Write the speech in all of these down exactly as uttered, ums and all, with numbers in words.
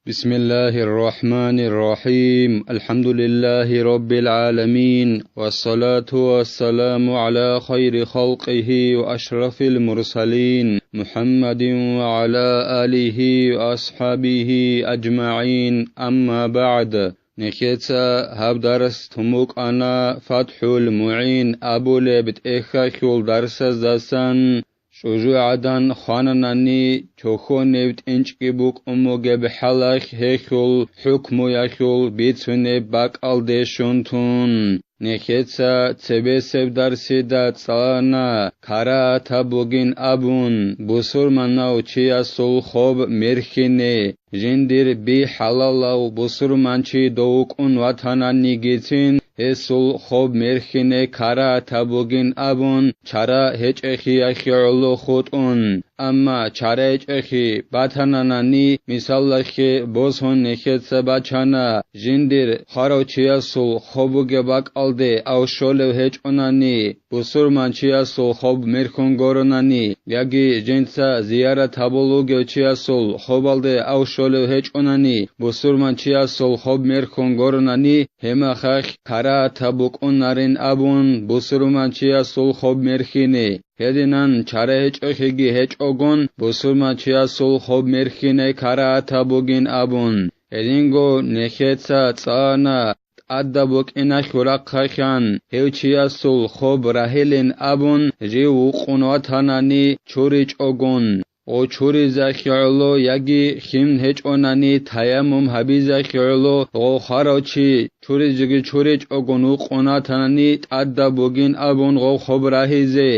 بسم الله الرحمن الرحيم. الحمد لله رب العالمين. والصلاة والسلام على خير خلقه وأشرف المرسلين محمد وعلى آله وأصحابه أجمعين. أما بعد. Нехеца гьаб дарс тун букӀана ФатхӀул МугӀин абулеб тӀехьалъул дарсаздасан. ЧӀужугӀадан хвананани, чохьониб тӀинчӀги букӀун бугеб хӀалалъ гьелъул хӀукмуялъул бицунеб бакӀалде щун тун. Нехеца цебесеб дарсида цӀалана карагьатаб бугин абун, бусурманав чиясул хоб мерхьине, жиндир би хӀалалав бусурманчи дов вукӀун ватананигицин, гьесул хоб мерхьине карагьатаб бугин абун, чара гьечӀехиялъе гӀоло хутӀун. Амма чара гьечӀехи батананани, мисалалъе, босун нехеца бачана, жиндир хварав чиясул хоб бугеб бакӀалде ав щолев гьечӀонани, бусурманчиясул хоб мерхьун горонани, яги жинца зиярат гьабул вугев чиясул хобалде ав щолев гьечӀонани, бусурманчиясул хоб мерхьун горонани, гьемахалъ карагьатаб букӀунарин абун бусурманчиясул хоб мерхьине. Гьединан чара гьечӀохиги гьечӀогун бусурманчиясул хоб мерхьине карагьатаб бугин абун. Гьединго нехеца цӀана тӀадаб букӀиналъул рахъалъан гьев чиясул хоб рагьилин абун жив вукъун ватанани чуричӀогун, гъо чуризахье гӀоло яги хим гьечӀонани таяммум гьабизахье гӀоло гъо хварав чи чуризеги чуричӀогун вукъун ватанани тӀадаб бугин абун гъо хоб рагьизе.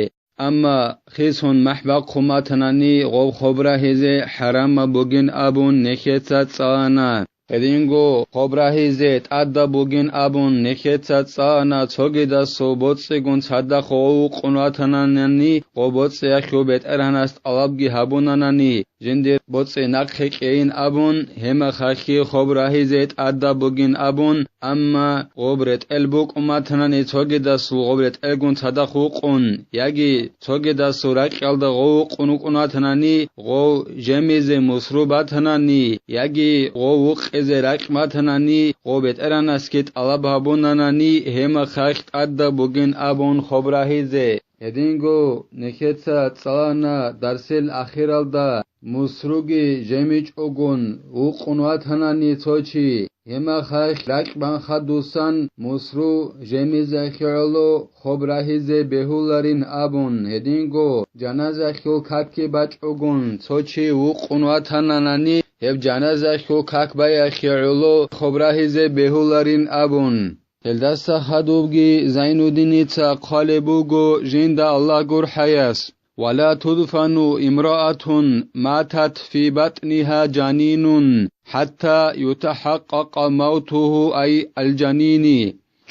Амма хисун махӀ бахъун батанани гъоб хоб рагьизе хӀарамаб бугин абун нехеца цӀана. Гьединго хоб рагьизе тӀадаб бугин абун нехеца цӀана цогидасул боцӀигун цадахъ гъов вукъун ватананани гъо боцӀиялъул БетӀергьанас тӀалабги гьабунанани, жиндир боцӀи нахъе кьейин абун, гьемахалъе хоб рагьизе тӀадаб бугин абун, амма гъоб ретӀел букӀун батанани цогидасул гъоб ретӀелгун цадахъ вукъун, яги цогидасул ракьалда гъов вукъун вукӀун ватанани гъов жемизе мусру батанани, яги гъов вукъизе ракь батанани, гъов БетӀергьанасги тӀалаб гьабунанани гьемахалъ тӀадаб бугин абун хоб рагьизе. Гьединго нехеца цӀалана дарсил ахиралда мусруги жемичӀогун вукъун ватанани цо чи, гьемахалъ ракь банха дусан мусру жемизахье гӀоло хоб рагьизе бегьуларин абун, гьединго жаназахьул какги бачӀогун цо чи вукъун ватананани, гьеб жаназахьул как баяхье гӀоло хоб рагьизе бегьуларин абун. Гьелдаса хадубги Зайнуддиница хъвалеб буго жинда Аллагь гурхӀаяс: «ولا تدفن امرأة ماتت في بطنها جنين حتى يتحقق موته أي الجنين».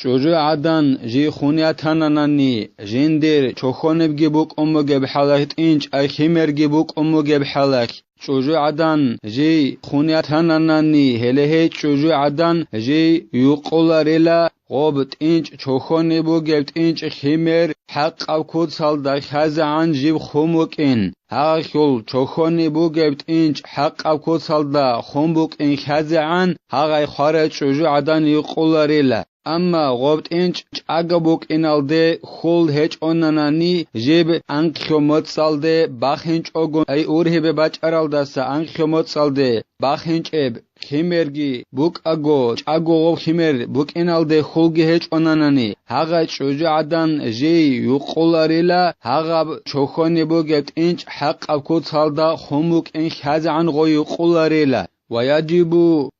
ЧӀужугӀадан жий хун ятананани, жиндир чохьонибги букӀун бугеб хӀалалъ тӀинчӀ, ай химерги букӀун бугеб хӀалалъ, ЧӀужугӀадан жий хун ятананани, гьеле гьей чӀужугӀадан жий юкъуларила, гъоб тӀинчӀ чохьони бугеб тӀинчӀ химер хӀакъаб куцалда хьазегӀан жиб хун букӀин. Гьагъахьул чохьони бугеб тӀинчӀ хӀакъаб куцалда хун букӀин хьазегӀан, гьагъай хварай чӀужугӀадан юкъуларила. Амма гъоб тӀинчӀ чӀаго букӀиналде хьул гьечӀонанани, жиб анкьго моцӀалде бахинчӀого, ай ургьибе бачӀаралдаса анкьго моцӀалде бахинчӀеб химерги букӀаго, чӀаго гъоб химер букӀиналде хьулги гьечӀонанани, гьагъай чӀужугӀадан жий юкъуларила, гьагъаб чохьони бугеб тӀинчӀ хӀакъаб куцалда хун букӀин хьазегӀан гъо юкъуларила. ويجب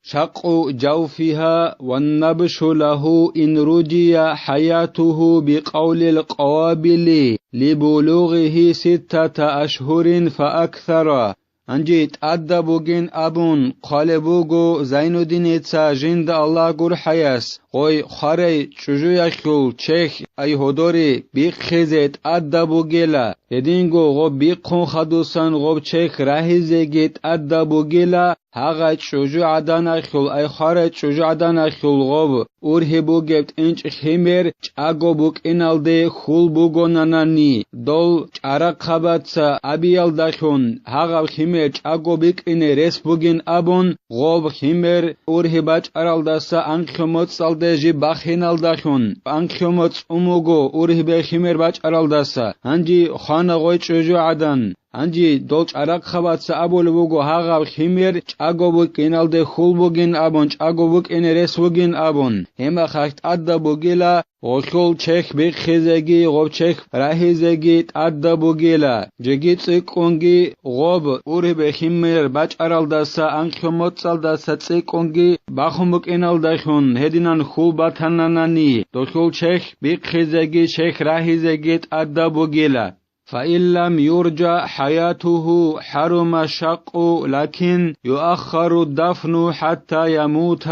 شق جوفها والنبش له إن رجي حياته بقول القوابل لبلوغه ستة أشهر فأكثر. Гьанже тӀадаб бугин абун хъвалеб буго Зайнуддиница жинда Аллагь гурхӀаяс, гъой хварай чӀужуялъул чехь, ай гьодори, бихъизе тӀадаб бугила, гьединго гъоб бихъун хадусан гъоб чехь рагьизеги тӀадаб бугила, гьагъай чӀужугӀаданалъул, ай хварай чӀужугӀаданалъул гъоб ургьиб бугеб тӀинчӀ химер чӀаго букӀиналде хьул бугонанани, дол чӀарахъабаца абиялдалъун, гьагъаб химер чӀаго бикӀине рес бугин абун, гъоб химер ургьиб бачӀаралдаса анкьго моцӀалде жиб бахиналдалъун, анкьго моцӀ ун буго ургьибе химер бачӀаралдаса, гьанже хвана гъой чӀужугӀадан. Гьанже дол чӀарахъабаца абулеб буго гьагъаб химер чӀаго букӀиналде хьул бугин абун, чӀаго букӀине рес бугин абун, гьеб мехалъ тӀадаб бугила гъолъул чехь бихъизеги, гъоб чехь рагьизеги тӀадаб бугила, жеги цӀикӀкӀунги гъоб ургьибе химер бачӀаралдаса анкьго моцӀалдаса цӀикӀкӀунги бахун букӀиналдалъун гьединан хьул батананани, долъул чехь бихъизеги чехь рагьизеги тӀадаб бугила. فإن لم يرج حياته حرم الشق، لكن يؤخر الدفن حتى يموت،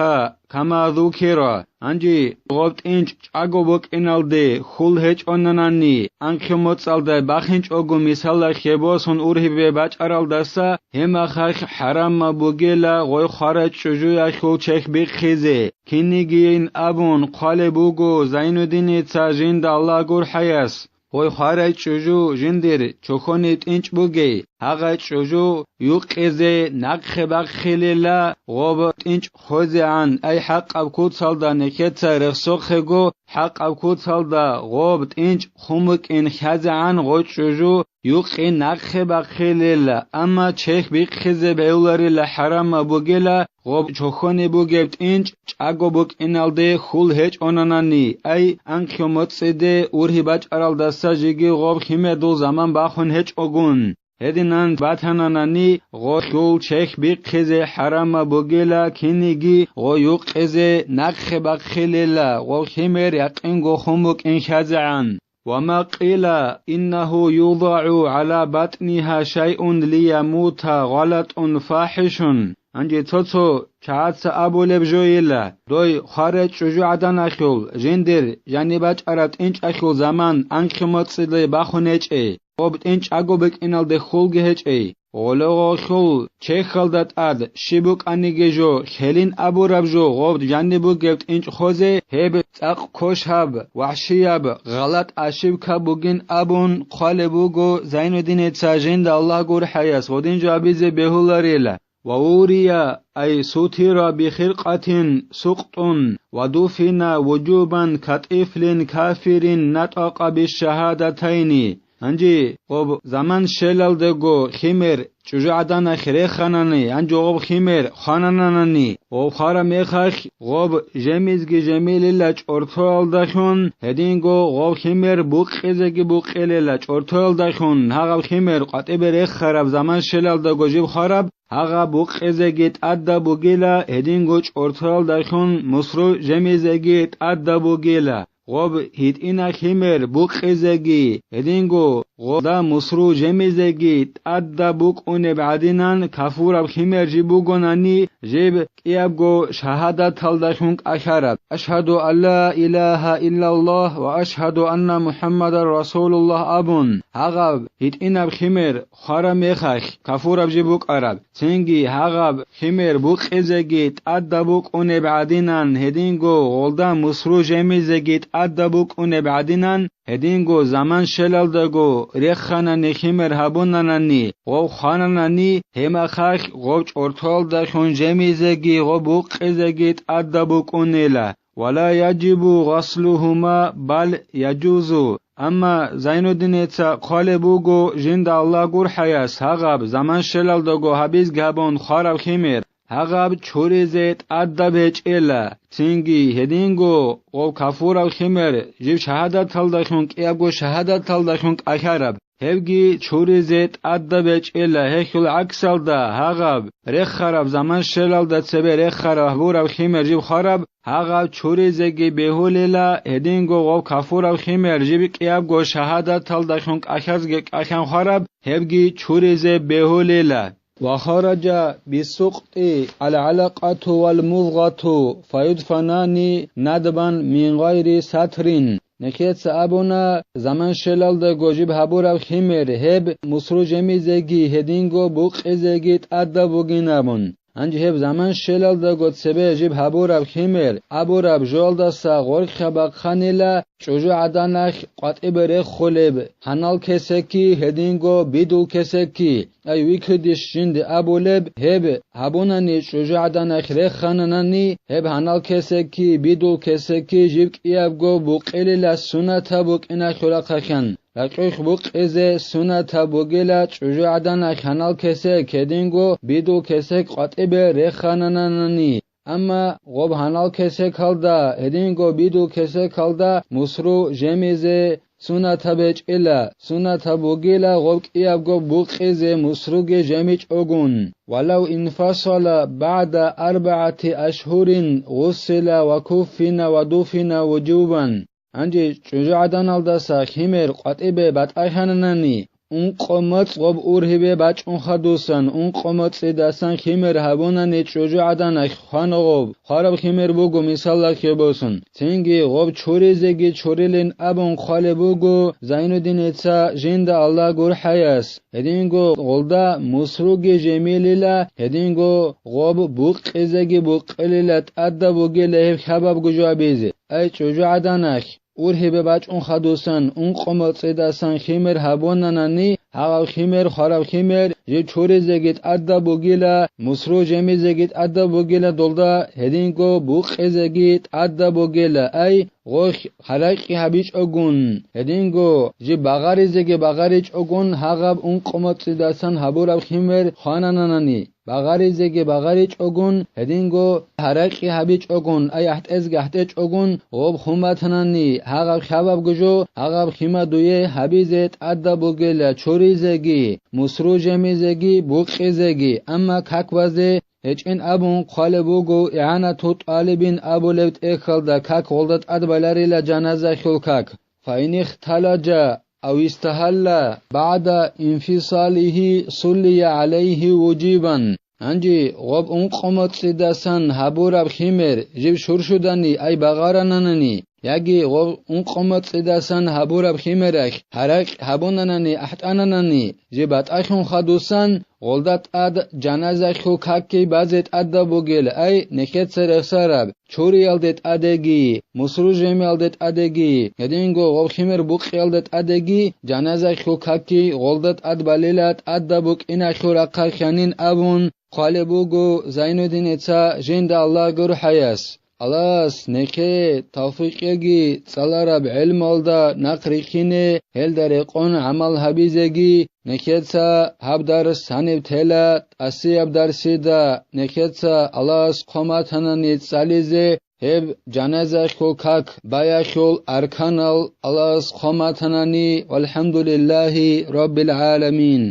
كما ذكر. Гьанже гъоб тӀинчӀ чӀаго букӀиналде хьул гьечӀонанани, анкьго моцӀалда бахинчӀого, мисалалъе босун ургьибе бачӀаралдаса, гьеб мехалъ хӀарамаб бугила гъой хварай чӀужуялъул чехь бихъизе, кинигийин абун хъвалеб буго Зайнуддиница, жинда Аллагь гурхӀаяс. Гъой хварай чӀужу жиндир чохьони тӀинчӀ бугей, гьагъай чӀужу юкъизе нахъе баххилила, гъоб тӀинчӀ хвезегӀан, ай хӀакъаб куцалда нехеца рехсохъего, хӀакъаб куцалда гъоб тӀинчӀ хун букӀин хьазегӀан гъой чӀужу юкъи нахъе баххилила, амма чехь бихъизе бегьуларила хӀарамаб бугила, гъоб чохьони бугеб тӀинчӀ чӀаго букӀиналде хьул гьечӀонанани, ай, анкьго моцӀиде ургьиб бачӀаралдаса жеги гъоб химедул заман бахун гьечӀогун. Гьединан батананани, гъолъул чехь бихъизе хӀарамаб бугила, киниги гъой юкъизе нахъе баххилила, гъол химер якъинго хун букӀин хьазегӀан. وما قيل إنه يوضع على بطنها شيء ليموت غلط فاحش. Гьанже цо-цо чагӀаца абулеб жойила, дой хварай чӀужугӀаданалъул жиндир жаниб бачӀараб тӀинчӀалъул заман анкьго моцӀиде бахун гьечӀей, гъоб тӀинчӀ чӀаго букӀиналде хьулги гьечӀей. Гъоло гъолъул чехьалда тӀад щиб букӀаниги жо, хьелин абураб жо гъоб жаниб бугеб тӀинчӀ хвезе, гьеб цӀакъ кошаб, вагьшияб, гъалатӀ ошибка бугин абун хъвалеб буго Зайнуддиница, жинда Аллагь гурхӀаяс, гъодин жо абизе бегьуларила. ووري أي ستر بخرقة سقط ودفن وجوبا كطفل كافر نطق بالشهادتين. Гьанже гъоб заман щвелалдаго химер чӀужугӀаданалъ реханани, гьанже гъоб химер хванананани, гъоб хвараб мехалъ гъоб жемизги жемилила чӀортоялдалъун, гьединго гъоб химер букъизеги букъилила чӀортоялдалъун, гьагъаб химер къватӀибе рехараб заман щвелалдаго жиб хвараб, гьагъаб букъизеги тӀадаб бугила, гьединго чӀортоялдалъун мусру жемизеги тӀадаб бугила. Гъоб гьитӀинаб химер букъизеги, гьединго гъолда мусру жемизеги тӀадаб букӀунеб гӀадинан, кафураб химер жиб бугонани, жиб кӀиябго шагьадаталдалъун кӀалъараб, أشهد أن لا إله إلا الله وأشهد أن محمدا رسول الله абун, гьагъаб гьитӀинаб химер хвараб мехалъ кафураб жиб букӀараб, цинги гьагъаб химер букъизеги тӀадаб букӀунеб гӀадинан, гьединго гъолда мусру жемизеги тӀадаб букӀунеб гӀадинан, гьединго заман щвелалдаго реханани химер гьабунанани, гъов хвананани, гьеб мехалъ гъов чӀортоялдалъун жемизеги гъов букъизеги тӀадаб букӀунила. ولا يجب غسلهما بل يجوز. Амма Зайнуддиница хъвалеб буго, жинда Аллагь гурхӀаяс, гьагъаб заман щвелалдаго гьабизги гьабун хвараб химер, гьагъаб чуризе тӀадаб гьечӀела, цинги гьединго гъов кафураб химер жиб шагьадаталдалъун кӀиябго шагьадаталдалъун кӀалъараб, гьебги чуризе тӀадаб гьечӀела, гьелъул гӀаксалда гьагъаб рехараб заман щвелалда цебе рехараб гьабураб химер жиб хвараб, гьагъаб чуризеги бегьулила, гьединго гъов кафураб химер жиб кӀиябго шагьадаталдалъун кӀалъазги кӀалъан хвараб, гьебги чуризе бегьулила. وخرج بالسقط العلقة والمضغة فيدفنان ندبا من غير ستر. Нехеца абуна, заман щелалдаго жиб гьабураб химер гьеб мусру жемизеги гьединго букъизеги тӀадаб бугин абун. Гьанже гьеб заман щелалдаго цебе жиб гьабураб химер абураб жоялдаса гъоркьа бахъанила чӀужугӀаданахъ къватӀибе реххулеб гьанал кесекги гьединго бидул кесекги, ай вихьидищ жинде абулеб, гьеб гьабунани чӀужугӀаданахъ реххананани, гьеб гьанал кесекги бидул кесекги жиб кӀиябго букъилила сунатаб букӀинахъе рахъахъан. Ракьулъ букъизе сунатаб бугила чӀужугӀаданахъ гьанал кесек гьединго бидул кесек къватӀибе реххананани. Амма гъоб гьанал кесекалда, гьединго бидул кесекалда мусру жемизе сунатаб гьечӀила, сунатаб бугила гъоб кӀиябго букъизе мусруги жемичӀогун. ولو انفصل بعد أربعة أشهر غسل وكفن ودفن وجوبا. Гьанже чӀужугӀаданалдаса химер къватӀибе батӀайхананани, ункъо моцӀ гъоб ургьибе бачӀун хадусан, ункъо моцӀидасан химер гьабунани чӀужугӀаданахъ хвана гъоб, хвараб химер буго мисаллахъе босун. Цинги гъоб чуризеги чурилин абун хъвалеб буго Зайнуддиница жинда Аллагь гурхӀаяс. Гьединго гъолда мусруги жемилила, гьединго гъоб букъизеги букъилила тӀадаб бугила гьеб хабабго жо абизе. Ай чӀужугӀаданахъ, ургьибе бачӀун хадусан, ункъо моцӀидасан химер гьабунанани, гьагъав химер, хварав химер, жив чуризеги тӀадаб бугила, мусру жемизеги тӀадаб бугила долда, гьединго букъизеги тӀадаб бугила, ай, гъоркь гьаракьи гьабичӀогун, гьединго жиб багъаризеги багъаричӀогун, гьагъаб ункъо моцӀидасан гьабураб химер хванананани. Багъаризеги багъаричӀогун, гьединго гьаракьи гьабичӀогун, ай ахӀтӀезги ахӀтӀечӀогун, гъоб хуматанани, гьагъаб хабабго жо, гьагъаб хима дуе гьабизе тӀадаб бугела чуризеги, мусру жемизеги, букъизеги, амма как базе гьечӀин абун хъвалеб буго ИгӀанату тӀалибин абулеб тӀехьалда как гъолда тӀад баларила жаназахьул как. فإن اختلج أو استهل بعد انفصاله صلي عليه وجوبا. Гьанже гъоб ункъо моцӀидасан гьабураб химер жив шуршудани ай багъарананани, яги гъоб ункъо моцӀидасан гьабураб химералъ гьаракь гьабунанани ахӀтӀананани, жив батӀалъун хадусан, гъолда тӀад жаназахьул какги базе тӀадаб бугел, ай нехеца рехсараб, чуриялде тӀадеги, мусру жемиялде тӀадеги, гьединго гъоб химер букъиялде тӀадеги, жаназахьул какги гъолда тӀад балила тӀадаб букӀиналъул рахъалъанин абун хъвалеб буго Зайнуддиница жинда Аллагь гурхӀаяс. Аллагьас нехее тавфикъ кьеги цӀалараб гӀелмалда нахъ рихьине, гьелда рекъон гӀамал гьабизеги, нехеца гьаб дарс гьаниб тела тӀасияб дарсида, нехеца Аллагьас хъваматанани цӀализе, гьеб жаназахьул как баяхьул арканал Аллагьас хъваматанани, валхӀамдулиллагьи раббил гӀаламин.